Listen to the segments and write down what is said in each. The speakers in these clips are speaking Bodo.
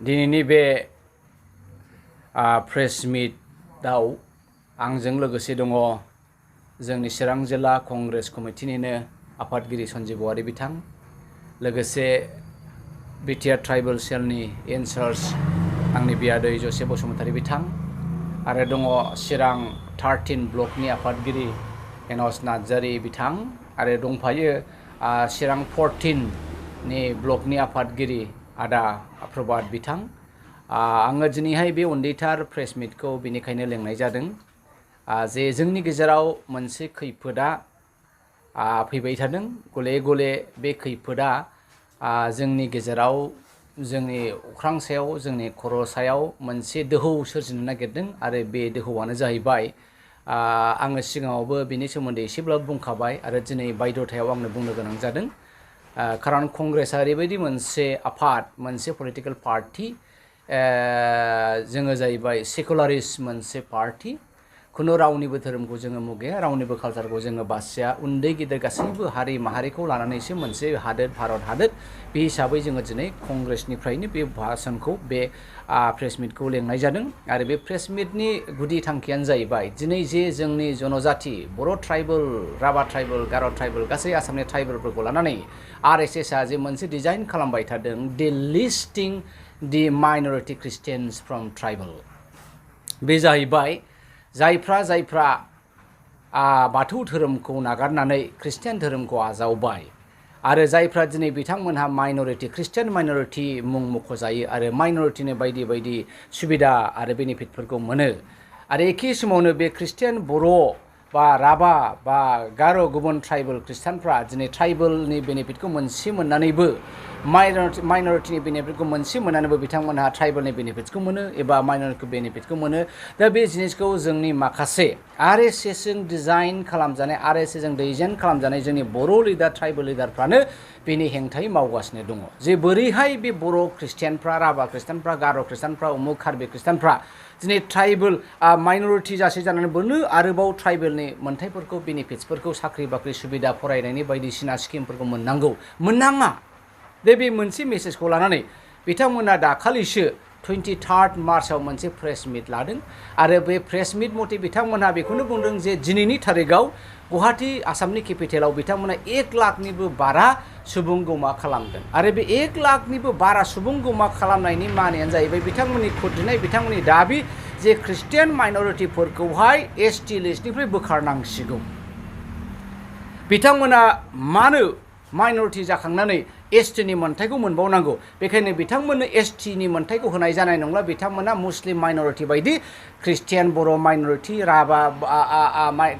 दिनैनि बे प्रेस मिटआव आंजों लोगोसे दङ जोंनि चिरां जिल्ला कंग्रेस कमिटिनिनो आफादगिरि सन्जीब औवारी बिथां, लोगोसे बिटिआर ट्राइबेल सेलनि इनचार्ज आंनि बियादै जसेफ बसुमतारी बिथां, आरो दङ चिरां 13 ब्लकनि आफादगिरि एनस नार्जारी बिथां, आरो दंफायो चिरां 14 नि ब्लकनि आफादगिरि आदा प्रभात बिथां। आङो दिनैहाय बे उन्दैथार प्रेस मिटखौ बेनिखायनो लेंनाय जादों जे जोंनि गेजेराव मोनसे खैफोदा फैबाय थादों। गले गले बे खैफोदा जोंनि गेजेराव जोंनि अख्रां सायाव जोंनि खर' सायाव मोनसे दोहौ सोरजिनो नागिरदों, आरो बे दोहौआनो जाहैबाय आङो सिगाङावबो बिनि सोमोन्दै एसेब्लाबो बुंखाबाय, आरो दिनै बायद'थायाव आंनो बुंनो गोनां जादों। खारन कंग्रेसआ ओरैबायदि मोनसे आफाद, मोनसे पलिटिकेल पार्टी, जोङो जाहैबाय सेकुलारिस्ट मोनसे पार्टी। खुनु रावनिबो धोरोमखौ जोङो मुगैया, रावनिबो कालचारखौ जोङो बासिया। उन्दै गिदिर गासैबो हारि माहारिखौ लानानैसो मोनसे हादोर भारत हादोर। बे हिसाबै जोङो दिनै कंग्रेसनिफ्रायनो बे भाषणखौ बे प्रेस मिटखौ लेंनाय जादों। आरो बे प्रेस मिटनि गुदि थांखियानो जाहैबाय दिनै जे जोंनि जनजाति बर' ट्राइबेल, राभा ट्राइबेल, गार' ट्राइबेल, गासै आसामनि ट्राइबेलफोरखौ लानानै RSSआ जे मोनसे डिजाइन खालामबाय थादों, the listing the minority Christians from tribal. बे जाहैबाय जायफ्रा बाथौ धोरोमखौ नागारनानै ख्रिस्टियान धोरोमखौ आजावबाय, आरो जायफ्रा दिनै बिथांमोनहा माइनरिटि, ख्रिस्टियान माइनरिटि मुं मख'जायो, आरो माइनरिटिनि बायदि बायदि सुबिदा आरो बेनिफिटफोरखौ मोनो, आरो एखे समावनो बे ख्रिस्टियान बर' बा राभा बा गार' गुबुन ट्राइबेल ख्रिस्टानफ्रा दिनै ट्राइबेलनि बेनिफिटखौ मोनसे मोननानैबो, माइनरिटिनि बेनिफिटखौ मोनसे मोननानैबो बिथांमोनहा ट्राइबेलनि बेनिफिटखौ मोनो एबा माइनरिटि बेनिफिटखौ मोनो। दा बे जिनिसखौ जोंनि माखासे RSSजों डिजाइन खालामजानाय, RSSजों डिजाइन खालामजानाय जोंनि बर' लिडार, ट्राइबेल लिडारफ्रानो बेनि हेंथायै मावगासिनो दङ। जे बोरैहाय बे बर' ख्रिस्टियानफ्रा, राभा ख्रिस्टानफ्रा, गार' ख्रिस्टानफ्रा, उमुक कार्बि ख्रिस्टानफ्रा दिनै ट्राइबेल माइनरिटि जानानै बोनो आरोबाव ट्राइबेलनि मोन्थायफोरखौ, बेनिफिट्सफोरखौ, साख्रि बाख्रि सुबिदा, फरायनायनि बायदिसिना स्किमफोरखौ मोननाङा। बे मोनसे मेसेजखौ लानानै बिथांमोना दाखालिसो 23 मार्चआव मोनसे प्रेस मिट लादों, आरो बे प्रेस मिट मथे बिथांमोनहा बेखौनो बुंदों जे दिनैनि थारिखआव गुवाहाटी आसामनि केपिटेलाव बिथांमोना 1 लाखनिबो बारा सुबुं गमा खालामदों। आरो बे 1 लाखनिबो बारा सुबुं गमा खालामनायनि मानियानो जाहैबाय बिथांमोननि खुद्रिनाय, बिथांमोननि दाबि जे ख्रिस्टियान माइनरिटिफोरखौहाय ST लिस्टनिफ्राय बोखारनांसिगौ। बिथांमोना मानो माइनरिटि जाखांनानै STनि मोन्थायखौ मोनबावनांगौ? बेखायनो बिथांमोननो STनि मोन्थायखौ होनाय जानाय नंला। बिथांमोना मुस्लिम माइनरिटि बायदि ख्रिस्टियान बर' माइनरिटि, राभा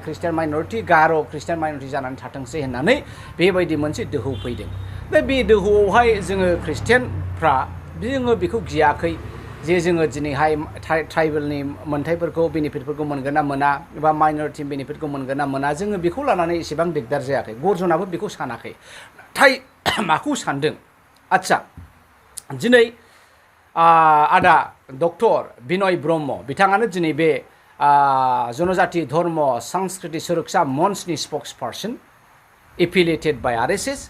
ख्रिस्टियान माइनरिटि, गार' ख्रिस्टियान माइनरिटि जानानै थाथोंसै होननानै बेबायदि मोनसे दोहौ फैदों। दा बे दोहौआवहाय जोङो ख्रिस्टियानफ्रा जोङो बेखौ गियाखै जे जोङो दिनैहाय ट्राइबेलनि मोन्थायफोरखौ, बेनिफिटफोरखौ मोनगोन ना मोना, एबा माइनरिटि बेनिफिटखौ मोनगोन ना मोना, जोङो बेखौ लानानै एसेबां दिगदार जायाखै। गरजनाबो बेखौ सानाखै। नाथाय माखौ सानदों? आदसा, दिनै आदा डक्टर बिनय ब्रह्म बिथाङानो दिनै बे जनजाति धर्म संस्कृति सुरक्षा मन्चनि स्पक्स पार्सन, एफिलिएटेड बाय RSS,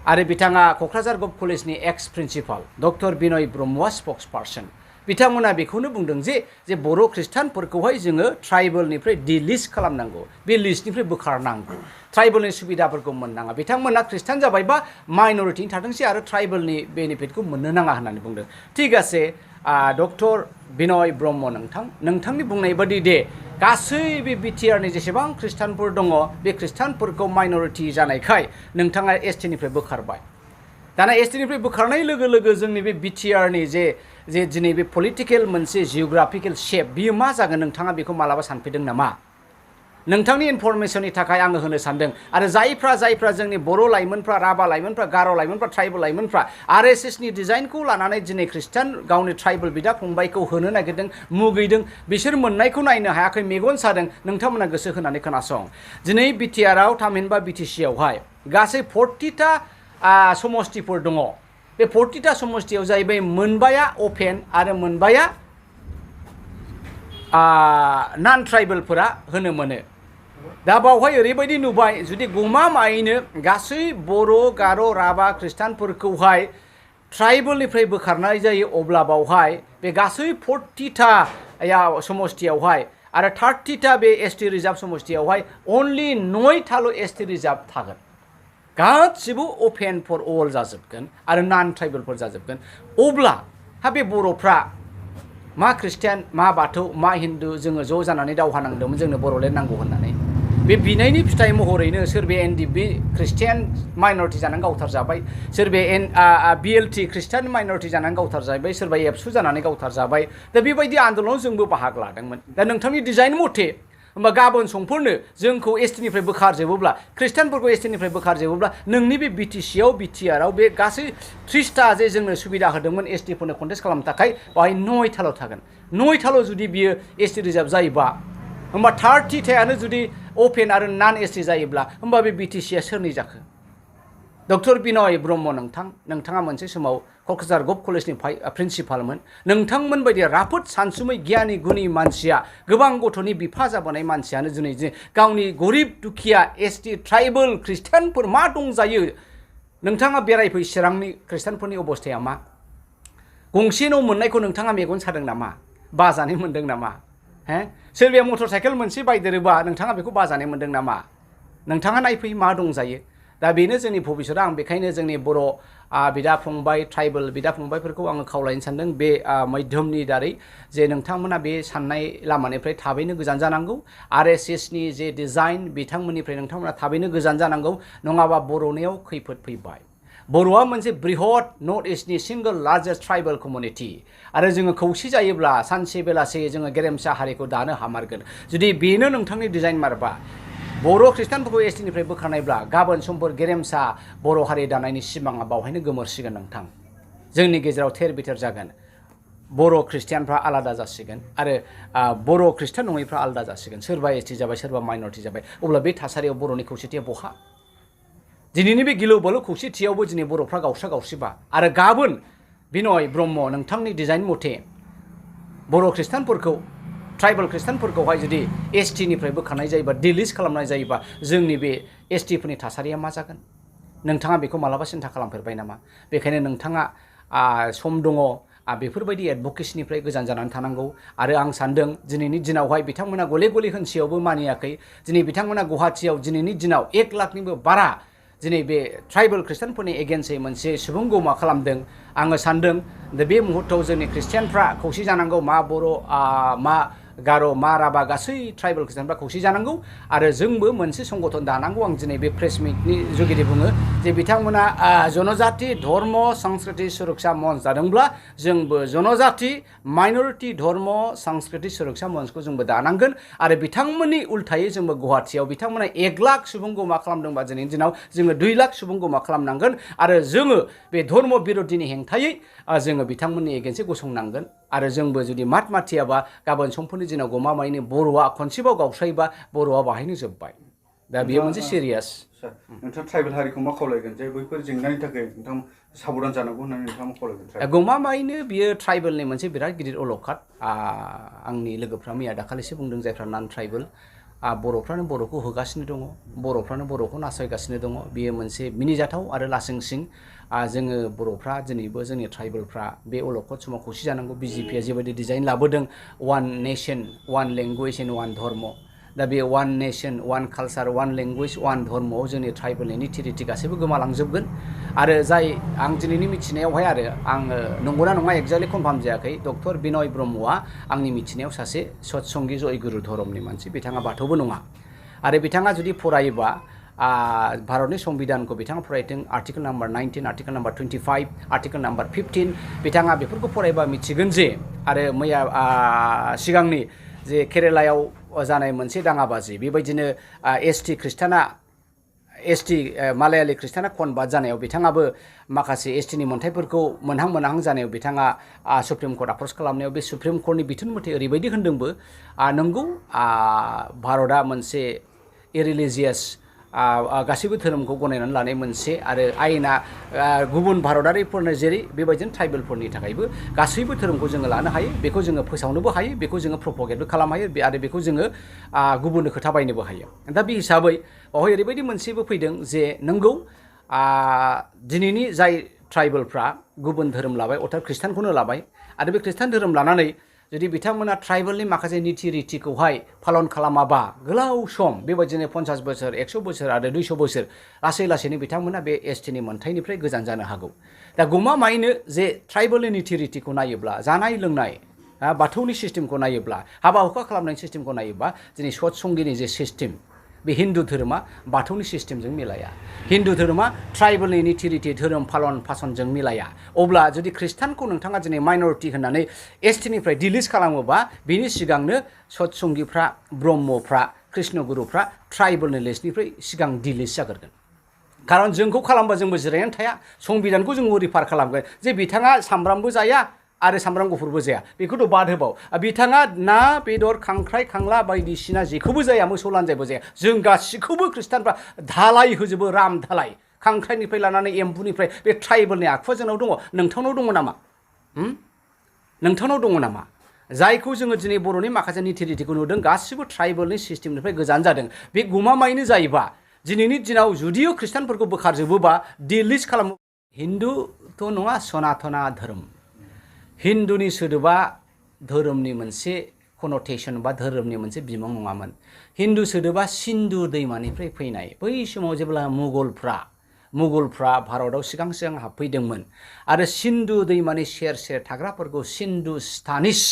आरो बिथाङा क'क्राझार गभ कलेजनि एक्स प्रिन्सिपाल डक्टर बिनय ब्रह्मआ स्पक्स पार्सन। बिथांमोना बेखौनो बुंदों जे बर' ख्रिस्टानफोरखौहाय जोङो ट्राइबेलनिफ्राय डिलिस्ट खालामनांगौ, बे लिस्टनिफ्राय बोखारनांगौ, ट्राइबेलनि सुबिदाफोरखौ मोननाङा। बिथांमोना ख्रिस्टान जाबायबा माइनरिटिनि थाथोंसै आरो ट्राइबेलनि बेनिफिटखौ मोननो नाङा होननानै बुंदों। थिग आसे डक्टर बिनय ब्रह्म, नोंथांनि बुंनाय बादि दे गासै बे बिटिआरनि जेसेबां ख्रिस्टानफोर दङ, बे ख्रिस्टानफोरखौ माइनरिटि जानायखाय नोंथाङा STनिफ्राय बोखारबाय। दाना STनिफ्राय बोखारनाय लोगो लोगो जोंनि बे बिटिआरनि जे दिनै बे पलिटिकेल मोनसे जिअग्राफिकेल शेप, बियो मा जागोन नोंथाङा बेखौ मालाबा सानफेरदों नामा? नोंथांनि इनफरमेसननि थाखाय आङो होनो सानदों। आरो जायफ्रा जोंनि बर' लाइमोनफ्रा, राभा लाइमोनफ्रा, गार' लाइमोनफ्रा, ट्राइबेल लाइमोनफ्रा RSSनि डिजाइनखौ लानानै दिनै ख्रिस्टान गावनि ट्राइबेल बिदा फंबायखौ होनो नागिरदों, मुगैदों, बिसोर मोननायखौ नायनो हायाखै, मेगन सादों। नोंथांमोना गोसो होनानै खोनासं। दिनै बिटिआरआव थामहिनबा BTCआवहाय गासै 40टा समस्तिफोर दङ। बे 40टा समस्तियाव जाहैबाय मोनबाया अपेन आरो मोनबाया नन ट्राइबेलफोरा होनो मोनो। दा बावहाय ओरैबायदि नुबाय, जुदि गमामायैनो गासै बर', गार', राभा ख्रिस्टानफोरखौहाय ट्राइबलनिफ्राय बोखारनाय जायो अब्ला बावहाय बे गासै 40टा समस्तियावहाय आरो 30टा बे एसटि रिजार्भ समस्तियावहाय अनलि 9टाल' एसटि रिजार्भ थागोन गासिबो अपेन फर अल जाजोबगोन आरो नन ट्राइबेलफोर जाजोबगोन अब्ला बे बर'फ्रा मा ख्रिस्टियान मा बाथौ मा हिन्दु जोङो ज' जानानै दावहा नांदोंमोन जोंनो बर'लेण्ड नांगौ होननानै बे बिनायनि फिथाइ महरैनो सोरबाया एनडिबि ख्रिस्टियान माइनरिटि जानानै गावथारजाबाय सोरबाया बिएलटि ख्रिस्टियान माइनरिटि जानानै गावथारजाबाय सोरबा एबसु जानानै गावथारजाबाय दा बेबायदि आन्दोलनाव जोंबो बाहागो लादोंमोन दा नोंथांनि डिजाइन मथे होमबा गाबोन समफोरनो जोंखौ एसटिनिफ्राय बोखारजोबोब्ला ख्रिस्टियानफोरखौ एसटिनिफ्राय बोखारजोबोब्ला नोंनि बे बिटिसिआव बिटिआरआव बे गासै 30टा जे जोंनो सुबिदा होदोंमोन एसटिफोरनो कन्टेस्ट खालामनो थाखाय बाहाय 9टाल' थागोन 9टाल' जुदि बियो एसटि रिजार्भ जायोबा होमबा 30टायानो जुदि अपेन आरो नन एसटि जायोब्ला होमबा बे बिटिसिआ सोरनि जाखो डक्टर बिनय ब्रह्म नोंथाङा मोनसे समाव क'क्राझार गभ कलेजनि प्रिन्सिपालमोन नोंथांमोन बायदि राफोद सानसुमै गियानि गुनि मानसिया गोबां गथ'नि बिफा जाबोनाय मानसियानो दिनै गावनि गरिब दुखिया एसटि ट्राइबेल ख्रिस्टियानफोर मा दंजायो नोंथाङा बेरायफै चिरांनि ख्रिस्टियानफोरनि अबस्थाया मा गंसे न' मोननायखौ नोंथाङा मेगन सादों नामा बाजानाय मोन्दों नामा सोरबाया मटर साइकेल मोनसे बायदेरोबा नोंथाङा बेखौ बाजानाय मोन्दों नामा नोंथाङा नायफै मा दंजायो दा बेनो जोंनि भबिष्यतआ आं बेखायनो जोंनि बर' बिदा फंबाय ट्राइबेल बिदा फंबायफोरखौ आङो खावलायनो सानदों बे माध्यमनि दारै जे नोंथांमोना बे साननाय लामानिफ्राय थाबैनो गोजान जानांगौ आरएसएसनि जे डिजाइन बिथांमोननिफ्राय नोंथांमोना थाबैनो गोजान जानांगौ नङाबा बर'नियाव खैफोद फैबाय बर'आ मोनसे बृहत नर्थ इस्टनि सिंगल लार्जेस्ट ट्राइबेल कमिउनिटि आरो जोङो खौसे जायोब्ला सानसे बेलासे जोङो गेरेमसा हारिखौ दानो हामारगोन जुदि बेनो नोंथांनि डिजाइन मारबा बर' ख्रिस्टानफोरखौ एसटिनिफ्राय बोखारनायब्ला गाबोन समफोर गेरेमसा बर' हारि दानायनि सिमाङा बावहायनो गोमोरसिगोन नोंथां जोंनि गेजेराव थेर बिथेर जागोन बर' ख्रिस्टियानफ्रा आलादा जासिगोन आरो बर' ख्रिस्टान नङैफ्रा आलादा जासिगोन सोरबा एसटि जाबाय सोरबा माइनरिटि जाबाय अब्ला बे थासारियाव बर'नि खौसेथिया बहा दिनैनि बे गिलु बालु खौसेथियावबो दिनै बर'फ्रा गावस्रा गावस्रिबा आरो गाबोन बिनय ब्रह्म नोंथांनि डिजाइन मथे बर' ख्रिस्टानफोरखौ ट्राइबेल ख्रिस्टानफोरखौहाय जुदि एसटिनिफ्राय बोखारनाय जायोबा डिलिस्ट खालामनाय जायोबा जोंनि बे एसटिफोरनि थासारिया मा जागोन नोंथाङा बेखौ मालाबा सिन्था खालामफेरबाय नामा बेखायनो नोंथाङा सम दङ बेफोरबायदि एडभकेसिनिफ्राय गोजान जानानै थानांगौ आरो आं सानदों दिनैनि दिनावहाय बिथांमोना गले गले होनसेयावबो मानियाखै दिनै बिथांमोना गुवाहाटियाव दिनैनि दिनाव 1 लाखनिबो बारा दिनै बे ट्राइबेल ख्रिस्टानफोरनि एगेन्स्टै मोनसे सुबुं गमा खालामदों आङो सानदों दा बे मुहूर्तआव जोंनि ख्रिस्टियानफ्रा खौसे जानांगौ मा बर' मा गार' मा राभा गासै ट्राइबेल ख्रिस्टानफ्रा खौसे जानांगौ आरो जोंबो मोनसे संगठन दानांगौ आं दिनै बे प्रेस मिटनि जुगिदि बुङो जे बिथांमोना जनजाति धर्म संस्कृति सुरक्षा मन्च दादोंब्ला जोंबो जनजाति माइनरिटि धर्म संस्कृति सुरक्षा मन्चखौ जोंबो दानांगोन आरो बिथांमोननि उल्थायै जोंबो गुवाहाटियाव बिथांमोना 1 लाख सुबुं गमा खालामदोंबा दिनैनि दिनाव जोङो 2 लाख सुबुं गमा खालामनांगोन आरो जोङो बे धर्म बिर'धिनि हेंथायै जोङो बिथांमोननि एगेन्स्टै गसंनांगोन आरो जोंबो जुदि मात माथियाबा गाबोन समफोरनि दिनाव गमामायैनो बर'आ खनसेबाव गावस्रायोबा बर'आ बाहायनो जोब्बाय दा बेयो मोनसे सिरियास नोंथाङा ट्राइबेल हारिखौ मा खावलायगोन जे बैफोर जेंनानि थाखाय नोंथां साबधान जानांगौ होननानै नोंथाङा मा खावलायगोन गमामायैनो बियो ट्राइबेलनि मोनसे बिराद गिदिर अलखाद आंनि लोगोफ्रा मैया दाखालिसो बुंदों जायफ्रा नन ट्राइबेल बर'फ्रानो बर'खौ होगासिनो दङ बर'फ्रानो बर'खौ नासयगासिनो दङ बेयो मोनसे मिनिजाथाव आरो लासिंसिं जोङो बर'फ्रा दिनैबो जोंनि ट्राइबेलफ्रा बे अलखद समाव खौसे जानांगौ बिजेपिआ जेबायदि डिजाइन लाबोदों 1 नेशन 1 लेंगुवेज एन्ड 1 धर्म दा बे 1 नेशन 1 कालचार 1 लेंगुवेज 1 धर्मआव जोंनि ट्राइबेलनि निटि गासैबो गोमालांजोबगोन आरो जाय आं दिनैनि मिथिनायावहाय आरो आङो नंगौना नङा एक्जेक्टलि कनफार्म जायाखै डक्टर बिनय ब्रह्मआ आंनि मिथिनायाव सासे सत्संगि जयगुरु धर्मनि मानसि बिथाङा बाथौबो नङा आरो बिथाङा जुदि फरायोबा भारतनि संबिधानखौ बिथाङा फरायदों article number 19 article number 25 article number 15 बिथाङा बेफोरखौ फरायबा मिथिगोन जे आरो मैया सिगांनि जे केरेलायाव जानाय मोनसे दाङाबाजि बेबायदिनो एसटि ख्रिस्टाना एसटि मालायालि ख्रिस्टाना कनभार्ट जानायाव बिथाङाबो माखासे एसटिनि मोनथायफोरखौ मोनहां जानायाव बिथाङा सुप्रिम कर्ट आप्रच खालामनायाव बे सुप्रिम कर्टनि बिथोन मथे ओरैबायदि होनदोंबो नंगौ भारतआ मोनसे इरिलिजियास गासैबो धोरोमखौ गनायनानै लानाय मोनसे आरो आयेना गुबुन भारतारिफोरनो जेरै बेबायदिनो ट्राइबेलफोरनि थाखायबो गासैबो धोरोमखौ जोङो लानो हायो बेखौ जोङो फोसावनोबो हायो बेखौ जोङो प्रपगेटबो खालामनो हायो आरो बेखौ जोङो गुबुननो खोथा बायनोबो हायो दा बे हिसाबै बावहाय ओरैबायदि मोनसेबो फैदों जे नंगौ दिनैनि जाय ट्राइबेलफ्रा गुबुन धोरोम लाबाय अर्थात ख्रिस्टानखौनो लाबाय आरो बे ख्रिस्टान धोरोम लानानै जुदि बिथांमोना ट्राइबेलनि माखासे नीति रितिखौहाय पालन खालामाबा गोलाव सम बेबायदिनो 50 बोसोर 100 बोसोर आरो 200 बोसोर लासै लासैनो बिथांमोना बे एसटिनि मोनथायनिफ्राय गोजान जानो हागौ दा गमामायैनो जे ट्राइबेलनि नीति रितिखौ नायोब्ला जानाय लोंनाय बाथौनि सिस्टेमखौ नायोब्ला हाबा हुखा खालामनायनि सिस्टेमखौ नायोब्ला दिनै सत्संगिनि जे सिस्टेम बे हिन्दु धोरोमा बाथौनि सिस्टेमजों मिलाया हिन्दु धोरोमा ट्राइबेलनि नीति रिति धोरोम पालन फासनजों मिलाया अब्ला जुदि ख्रिस्टानखौ नोंथाङा दिनै माइनरिटि होननानै एसटिनिफ्राय डिलिस्ट खालामोबा बिनि सिगांनो सत्संगिफ्रा ब्रह्मफ्रा कृष्णगुरुफ्रा ट्राइबेलनि लिस्टनिफ्राय सिगां डिलिस्ट जाग्रोगोन खारन जोंखौ खालामबा जोंबो जिरायनानै थाया संबिधानखौ जों रिफार खालामगोन जे बिथाङा सामब्रामबो जाया आरो सामब्राम गुफुरबो जाया बेखौथ' बाद होबाव बिथाङा ना बेदर खांख्राइ खांला बायदिसिना जेखौबो जाया मोसौ लानजायबो जाया जों गासिखौबो ख्रिस्टानफ्रा धालाय होजोबो राम धालाय खांख्राइनिफ्राय लानानै एम्बुनिफ्राय बे ट्राइबेलनि आखुआ जोंनाव दङ नोंथांनाव दङ नामा नोंथांनाव दङ नामा जायखौ जोङो दिनै बर'नि माखासे नीति रितिखौ नुदों गासिबो ट्राइबेलनि सिस्टेमनिफ्राय गोजान जादों बे गमामायैनो जायोबा दिनैनि दिनाव जुदियो ख्रिस्टानफोरखौ बोखारजोबोबा डिलिस्ट खालामो हिन्दुथ' नङा सनातना धोरोम हिन्दुनि सोदोबा धोरोमनि मोनसे कनोटेसन बा धोरोमनि मोनसे बिमुं नङामोन हिन्दु सोदोबा सिन्धु दैमानिफ्राय फैनाय बै समाव जेब्ला मुगलफ्रा भारताव सिगां सिगां हाबफैदोंमोन आरो सिन्धु दैमानि सेर सेर थाग्राफोरखौ सिन्धुस्तानिस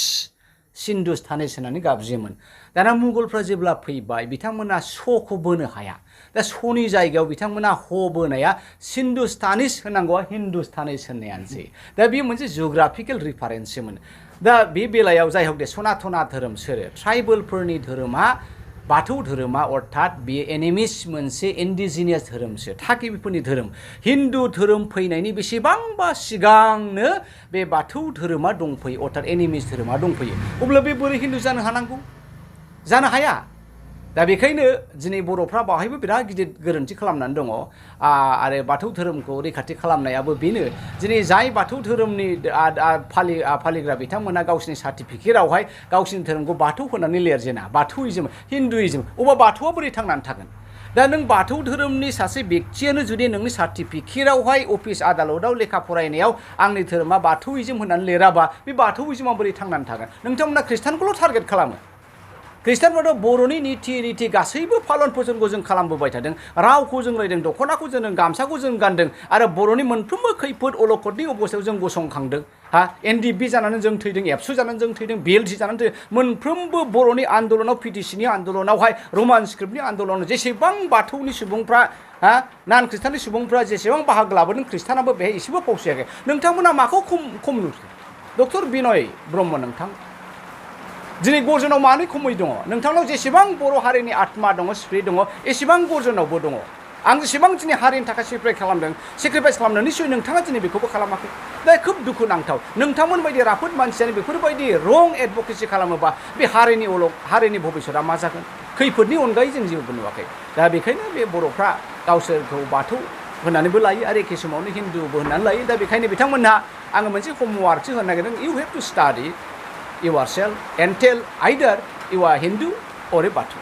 होननानै गाबज्रियोमोन दाना मुगलफ्रा जेब्ला फैबाय बिथांमोना श'खौ बोनो हाया दा श'नि जायगायाव बिथांमोना ह बोनाया सिन्धुस्तानिस होनांगौआ हिन्दुस्तानिस होननायानोसै दा बेयो मोनसे जिअग्राफिकेल रिफारेन्ससोमोन दा बे बेलायाव जाय हक दे सनातना धोरोम सोरो ट्राइबेलफोरनि धोरोमा बाथौ धोरोमा अर्थात बेयो एनिमिस मोनसे इन्डिजिनियास धोरोमसो थागिबिफोरनि धोरोम हिन्दु धोरोम फैनायनि बेसेबांबा सिगांनो बे बाथौ धोरोमा दंफैयो अर्थात एनिमिस धोरोमा दंफैयो अब्ला बे बोरै हिन्दु जानो हानांगौ जानो हाया दा बेखायनो दिनै बर'फ्रा बाहायबो बिराद गिदिर गोरोन्थि खालामनानै दङ आरो बाथौ धोरोमखौ रैखाथि खालामनायाबो बेनो दिनै जाय बाथौ धोरोमनि फालिग्रा बिथांमोना गावसिनि सार्टिफिकेटआवहाय गावसिनि धोरोमखौ बाथौ होनानै लिरजेना बाथौइजम हिन्दुइजम अबा बाथौआ बोरै थांनानै थागोन दा नों बाथौ धोरोमनि सासे बेक्तियानो जुदि नोंनि सार्टिफिकेटआवहाय अफिस आदालताव लेखा फरायनायाव आंनि धोरोमा बाथौइजम होननानै लिराबा बे बाथौइजमा बोरै थांनानै थागोन नोंथांमोना ख्रिस्टानखौल' टारगेट खालामो ख्रिस्टानफ्राथ' बर'नि नीति रिति गासैबो फालन फसनखौ जों खालामबोबाय थादों रावखौ जों रायदों दख'नाखौ जों गामसाखौ जों गानदों आरो बर'नि मोनफ्रोमबो खैफोद अलखदनि अबस्थायाव जों गसंखांदों एनडिपि जानानै जों थैदों एबसु जानानै जों थैदों बिएलटि जानानै थैदों मोनफ्रोमबो बर'नि आन्दलनाव पिटिसिनि आन्दलनावहाय रमान स्क्रिप्टनि आन्दलनाव जेसेबां बाथौनि सुबुंफ्रा नान ख्रिस्टाननि सुबुंफ्रा जेसेबां बाहागो लाबोदों ख्रिस्टानाबो बेहाय एसेबो फावसायाखै नोंथांमोना माखौ खम नुदों डक्टर बिनय ब्रह्म नोंथां दिनै गरजनाव मानो खमै दङ नोंथांनाव जेसेबां बर' हारिनि आत्मा दङ स्पिरिट दङ एसेबां गरजनावबो दङ आं जेसेबां दिनै हारिनि थाखाय सेक्रिफाइस खालामदों निश्चय नोंथाङा दिनै बेखौबो खालामाखै दा खोब दुखुनांथाव नोंथांमोन बायदि राफोद मानसियानो बेफोरबायदि रं एडभकेसि खालामोबा बे हारिनि भबिष्यता मा जागोन खैफोदनि अनगायै जों जेबो नुवाखै दा बेखायनो बे बर'फ्रा गावसोरखौ बाथौ होननानैबो लायो आरो एखे समावनो हिन्दुबो होननानै लायो दा बेखायनो बिथांमोनहा आङो मोनसे हमवार्कसो होनो नागिरदों you have to study yourself and tell either you are Hindu or a Batu.